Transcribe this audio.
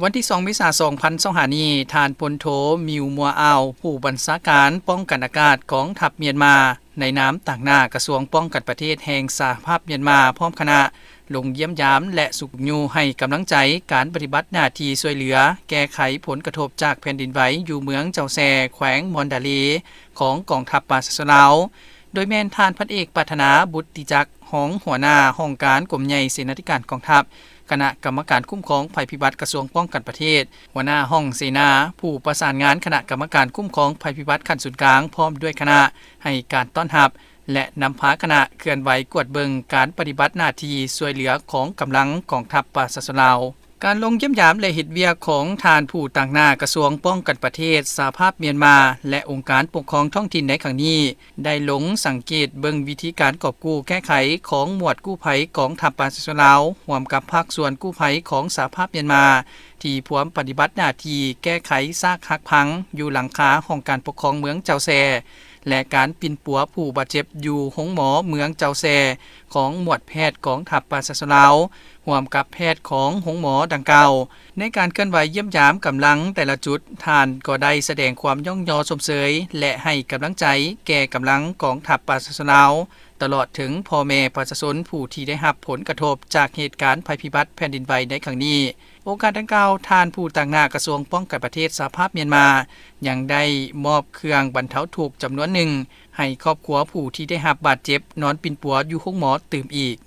ວັນທີສອງ ເມສາ ສອງພັນຊາວຫ້ານີ້, ທ່ານພົນໂທ ມິວ ມົວອາວ ຜູ້ບັນຊາການປ້ອງກັນອາກາດກອງທັບມຽນມາ ໃນນາມຕາງໜ້າກະຊວງປ້ອງກັນປະເທດແຫ່ງສະຫະພາບມຽນມາ ພ້ອມຄະນະ ລົງຢ້ຽມຢາມ ແລະ ຊຸກຍູ້ໃຫ້ກຳລັງໃຈການປະຕິບັດໜ້າທີ່ຊ່ວຍເຫຼືອແກ້ໄຂຜົນກະທົບຈາກແຜ່ນດິນໄຫວຢູ່ເມືອງເຈົ້າແຊ ແຂວງມອນດາເລ ຂອງກອງທັບປະຊາຊົນລາວ, ໂດຍແມ່ນທ່ານພັນເອກ ປາດຖະໜາ ບຸດຕິຈັກ ຮອງຫົວໜ້າຫ້ອງການກົມໃຫຍ່ເສນາທິການກອງທັບ, ຄະນະກຳມະການຄຸ້ມຄອງໄພພິບັດກະຊວງປ້ອງກັນປະເທດ, ຫົວໜ້າຫ້ອງເສນາ, ຜູ້ປະສານງານຄະນະກຳມະການຄຸ້ມຄອງໄພພິບັດຂັ້ນສູນກາງ ພ້ອມດ້ວຍຄະນະ ໃຫ້ການຕ້ອນຮັບ ແລະ ນຳພາຄະນະເຄື່ອນໄຫວກວດເບິ່ງການປະຕິບັດໜ້າທີ່ຊ່ວຍເຫຼືອຂອງກຳລັງກອງທັບປະຊາຊົນລາວ. ການລົງຢ້ຽມຢາມ ແລະ ເຮັດວຽກຂອງທ່ານຜູ້ຕາງໜ້າກະຊວງປ້ອງກັນປະເທດ, ສະຫະພາບມຽນມາ ແລະ ອົງການປົກຄອງທ້ອງຖິ່ນໃນຄັ້ງນີ້ ໄດ້ລົງສັງເກດເບິ່ງວິທີການກອບກູ້ແກ້ໄຂຂອງໝວດກູ້ໄພກອງທັບປະຊາຊົນລາວ ຮ່ວມກັບພາກສ່ວນກູ້ໄພຂອງສະຫະພາບມຽນມາ ທີ່ພວມປະຕິບັດໜ້າທີ່ແກ້ໄຂຊາກຫັກພັງຢູ່ຫຼັງຄາຫ້ອງການປົກຄອງເມືອງເຈົ້າແຊ ແລະ ການປິ່ນປົວຜູ້ບາດເຈັບຢູ່ໂຮງໝໍເມືອງເຈົ້າແຊ ຂອງໝວດແພດກອງທັບປະຊາຊົນລາວ ຮ່ວມກັບແພດຂອງໂຮງໝໍດັ່ງກ່າວ. ໃນການເຄື່ອນໄຫວຢ້ຽມຢາມກຳລັງແຕ່ລະຈຸດ, ທ່ານກໍໄດ້ສະແດງຄວາມຍ້ອງຍໍຊົມເຊີຍ ແລະ ໃຫ້ກຳລັງໃຈແກ່ກຳລັງກອງທັບປະຊາຊົນລາວ, ຕະຫຼອດເຖິງພໍ່ແມ່ປະຊາຊົນຜູ້ທີ່ໄດ້ຮັບຜົນກະທົບຈາກເຫດການໄພພິບັດແຜ່ນດິນໄຫວໃນຄັ້ງນີ້. ໂອກາດດັ່ງກ່າວ, ທ່ານຜູ້ຕາງໜ້າກະຊວງປ້ອງກັນປະເທດສະຫະພາບມຽນມາ ຍັງໄດ້ມອບເຄື່ອງບັນເທົາທຸກຈຳນວນໜຶ່ງ ໃຫ້ຄອບຄົວຜູ້ທີ່ໄດ້ຮັບບາດເຈັບນອນປິ່ນປົວຢູ່ໂຮງໝໍຕື່ມອີກ.